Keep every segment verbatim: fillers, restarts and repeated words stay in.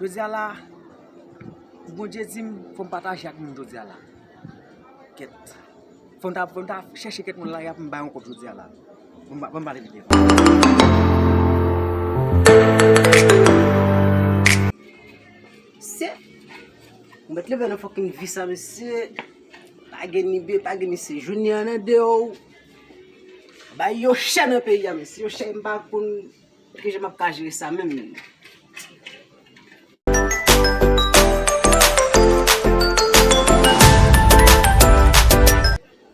Jodi a la, Bondye di m, fò m pataje ak moun jodi a la. Kèt. Fò m ta, fò m ta chèche kèt moun la, y ap m bay yon kòb jodi a la. Fò m pa, fò m pale pite. Se, ou mèt leve nan fucking vi sa, mesye. Pa gen ni be, pa gen ni se. Jounen an nan de ou. Bay yo chè nan peyi a, mesye. Yo chè, m pa konn kijan m ap ka jere sa menm.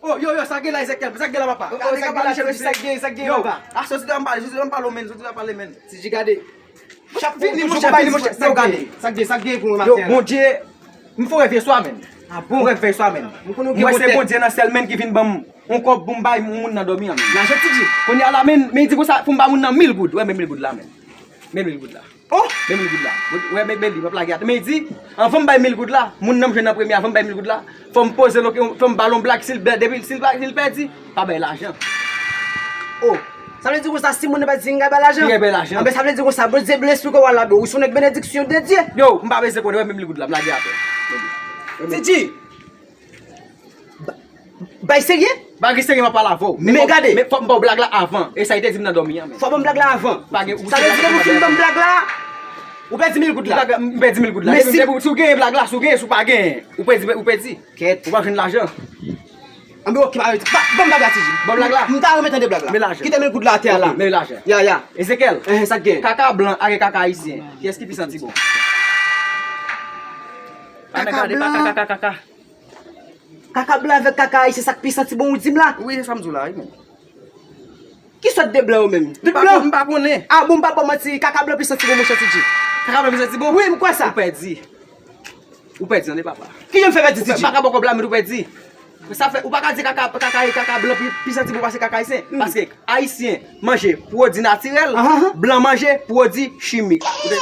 Oh, yo, yo, sa gen la, Ezekiel? Sa gen la, papa? Oh, oh, sa gen la, Ezekiel? Sa gen, sa gen, yo, papa? Ah, soti la, m pale, soti la, m pale, men, soti la, pale, men. Ti G, gade. Chak vini, monchè, vini, monchè, sa gen, sa gen, sa gen pou mwen, yo, maten. Bondye, m fè rèv yè swa, men. Ah bon? M rèv yè swa, men. M konnen w gen... Mwen se Bondye nan syèl, men, ki vin ban m yon kòb pou m bay yon moun nan dòmi an, men. Lajan, Ti G. Kounye a la, men, men, di konsa, pou m ba moun nan mil goud. Wè, men mil goud la, men. Men mil goud la. Oh! Men mil goud la. Wè, men, men li, m ap lage atè. Men di, anvan m bay mil goud la, moun nan m jwenn an premye, anvan m bay mil goud la, fò m poze l, fò m ba l yon blag, si l, depi, si l, si l pèdi, pa bay lajan. Oh! Sa vle di konsa, si moun nan pèdi, m ka bay lajan? M ka bay lajan. Anben, sa vle di konsa, Bondye blesi w, ke w al la, bro. Ou se yon nèg benediksyon de Dye. Yo, m pa bezwen konnen, wè, men mil goud la, m lage atè. Ti G! Ba-, bay serye? Bagay serye m ap pale avè w. Men gade. Men fò m ba w blag la avan. E sa li te di m nan dòmi an, men. Fò ban m blag la avan. Pa gen, sa vle di depi w fin ban m blag la, ou pèdi mil goud la. M pèdi mil goud la. Men si, si w genyen blag la, si w genyen, si w pa genyen, ou pèdi, ou pèdi. Kèt. Ou pa jwenn lajan. Anben, ok, pa, pa, ban m blag la, Ti G. Ban m blag la. M ta renmen tande blag la. Men lajan. Kite mil goud la atè a la. Ok, men lajan. Ya, ya. Ezekiel. Eh, sa k gen? Kaka blan ak kaka ayisyen. Kiyès ki pi santi bon? Kaka blan. Kaka, kaka, kaka. Kaka blan avèk kaka ayisyen, sa k pi santi bon, ou di m la? Wi, se sa m di w la, wi, men. Ki sòt de blan yo menm? Tout blan? M pa konnen. Ah bon, m pa ba w manti, kaka blan pi santi bon, monchè Ti G. Kaka blan pi santi bon? Wi, m kwè sa. Ou pèdi. Ou pèdi, tande, papa. Kijan m fè pèdi, Ti G? M pa ka ba w kòb la, men ou pèdi. Sa fè, ou pa ka di kaka, kaka, kaka blan pi, pi santi bon pase kaka ayisyen. Paske ayisyen manje pwodui natirèl, blan manje pwodui chimik. Ou te-